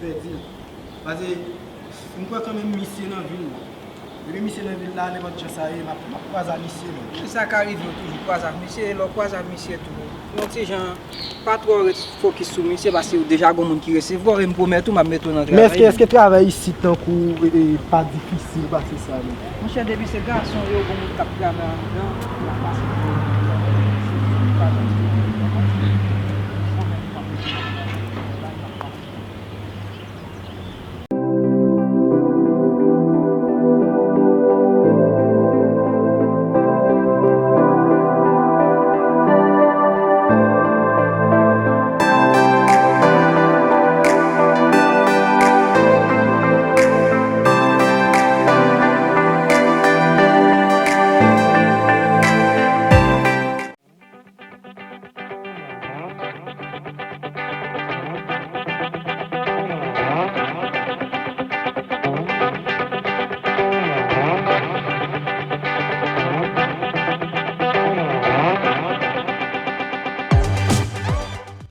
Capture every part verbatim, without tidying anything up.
Pèdi. Paske m kwè kanmenm misye nan vil la. Depi misye nan vil la, nenpòt jan sa ye, m ap, m ap kwaze ak misye menm. Sa ka rive w toujou kwaze ak misye, e lè w kwaze ak misye tou, yon ti jan, pa twò ret fokis sou misye, paske w deja gon moun ki resevwa w, e m pwomèt ou, m ap mete w nan travay. Men èske, èske travay isit tankou, e, e, pa difisil pase sa menm? Monchè, depi se gason yo, gon moun k ap travay anndan, y ap pase pou yo.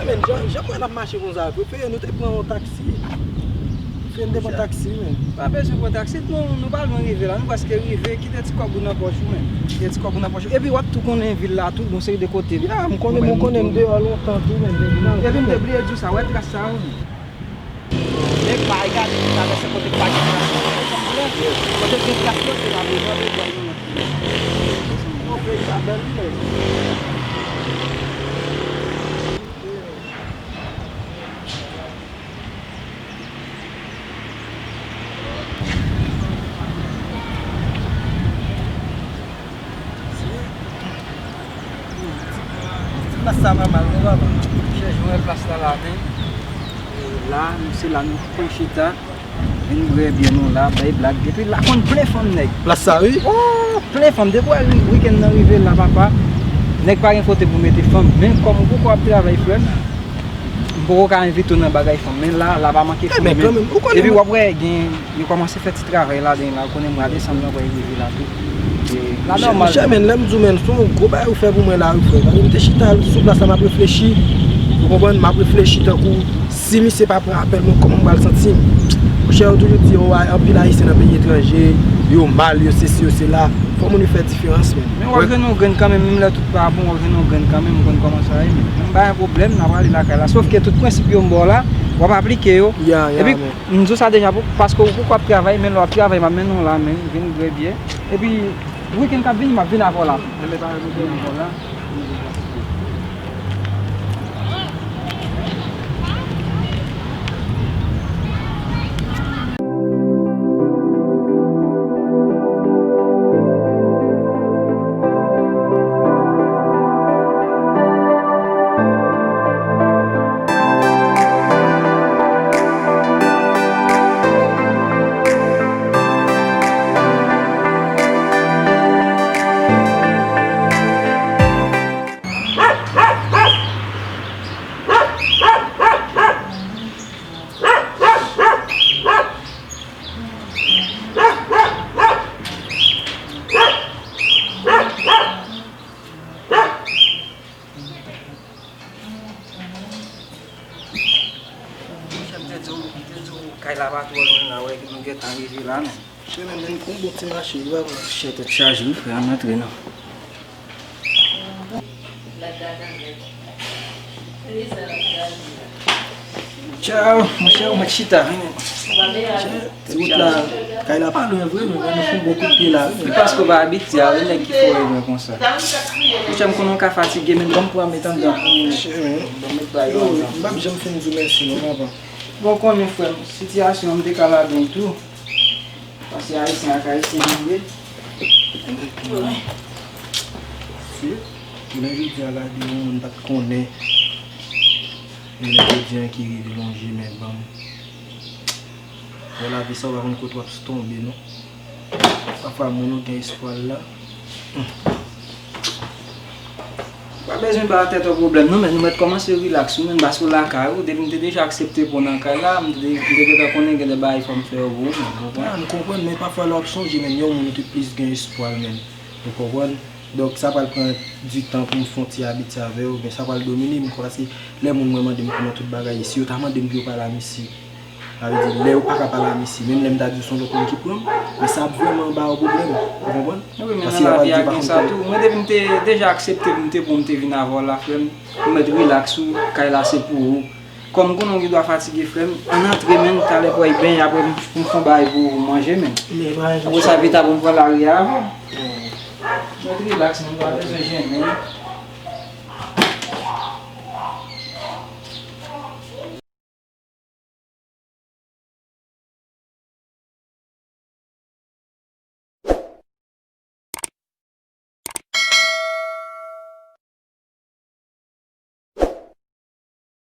Men, jan, jan mwen ap mache konsa, prefere nou te pran yon taksi. Prefere nou te pran taksi, men. Pa bezwen pran taksi, nou, nou pa lwen rive la, nou prèske rive, kite ti kòb ou nan pòch ou, men. Kite ti kòb ou nan pòch ou. Epi w ap tou konnen vil la tou, gon seri de kote. Ya, m konnen, m konnen m deyò lontan tou, men. Epi m te bliye di w sa, wè tras sa yo, men. Nèg pa egale pou travèse kote k pa gen tras. Kote gen tras yo, se la bezwen de bwa yo. Bon, peyi sa bèl, wi, men. Plas sa pa mal non, papa. Chèche jwenn plas la la, men. E la, nou se la nou pran chita. Vin bwè byè nou la, bay blag. Epi la konn plen fanm nèg. Plas sa, wi. Oh, plen fanm. Depi wè wikenn nan rive la, papa. Nèg pa gen kote pou mete fanm. Men kòm ou poko ap travay, frè m, m poko ka envite w nan bagay fanm. Men la, la pa manke fanm. Men kanmenm, ou konnen. Epi w ap wè gen, yo kòmanse fè ti travay ladan la, ou konnen mwa desanm nan pral rive la tou. E la nòmal. Monchè, men, lè m di w, men, se yon gwo bagay ou fè pou mwen la, wi, frè. Paske m te chita sou plas la, m ap reflechi. Ou konprann? M ap reflechi tankou, si misye pa pran apèl mwen, kòman m pral santi m? Monchè, yo toujou di, o, anpil Ayisyen nan peyi etranje, yo mal, yo sesi, yo sela. Fò moun yo fè diferans, men. Men w ap jwenn yon grenn kanmenm, menm lè tout pa bon, w ap jwenn yon grenn kanmenm, ou konn kòman sa ye, men. M pa gen pwoblèm, n a prale lakay la. Sòf ke tout prensip yo m ba w la, w ap aplike yo. Ya, ya, epi, men. M di w sa deja, pou, paske ou poko ap travay, men lè w ap travay, m ap mennen w la, men, vin bwè byè. Epi, wikenn k ap vini, m ap vin avè w la. Demen pa gen pwoblèm, m ap vin avè w la. Monchè, m te di w, m te di w, kay la pa twò lwen la, wè, nou gentan rive la, men. Monchè, men, men, gon bon ti mache, wi, papa. Monchè, tèt chaje, wi, frè, ann antre, non. Tchaw, monchè, ou mèt chita, wi, men. Monchè, ti wout la, kay la pa lwen vre, men nou fè yon bon kout pye la, wi, men. Se paske w pa abitye a, wi, nèg ki fò yo lwen konsa. Monchè, m konnen w ka fatige, men ban m pran met anndan pou ou. Monchè, men. Ban m met bagay yo anndan. M p ap janm fin di w mèsi, non, papa. Bon, konnen, frè m, sitiyasyon an, m te ka ladan l tou. Paske Ayisyen ak Ayisyen nou ye. Mesye, jounen jodi a, gade yon moun m pa t konnen. Jounen jodi a ki rive lonje men ban m. Nan lavi sa, ou pa konn kote w ap tonbe, non. Pafwa, moun ou gen espwa l la. Pa bezwen ba tèt ou pwoblèm, non, men nou mèt kòmanse rilaks, wi, men, paske w lakay ou, depi m te deja aksepte pou w nan kay la, m te, m te gentan konnen gen de bagay fò m fè yo pou ou, men, ou konprann? Ah, m konprann, men pafwa lè w ap sonje, men, yon moun ou te plis gen espwa l, men, ou konprann? Donk, sa pral pran di tan pou m fè yon ti abitye avè w, men sa pral domine m, paske lè moun mwen mande m kòman tout bagay isi, yo ta mande m pou yo pale a misye. Sa vle di, lè yo pa ka pale a mesye, menm lè m ta di w se yon lòt moun ki pran m, men sa ap vrèman ba yo pwoblèm. Ou konprann? Wi, men nan lavi a gen sa tou. Mwen depi m te deja aksepte pou m te bon, m te vin avè w la, frè m. Ou mèt rilaks ou, kay la se pou ou. Kòm m konnen w gen dwa fatige, frè m, ann antre, men, talè pou w al benyen, apre pou m fè yon bagay pou w manje, men. Apre sa, pita pou m pran lari a avè w. Mèt rilaks, men, m pa bezwen jennen.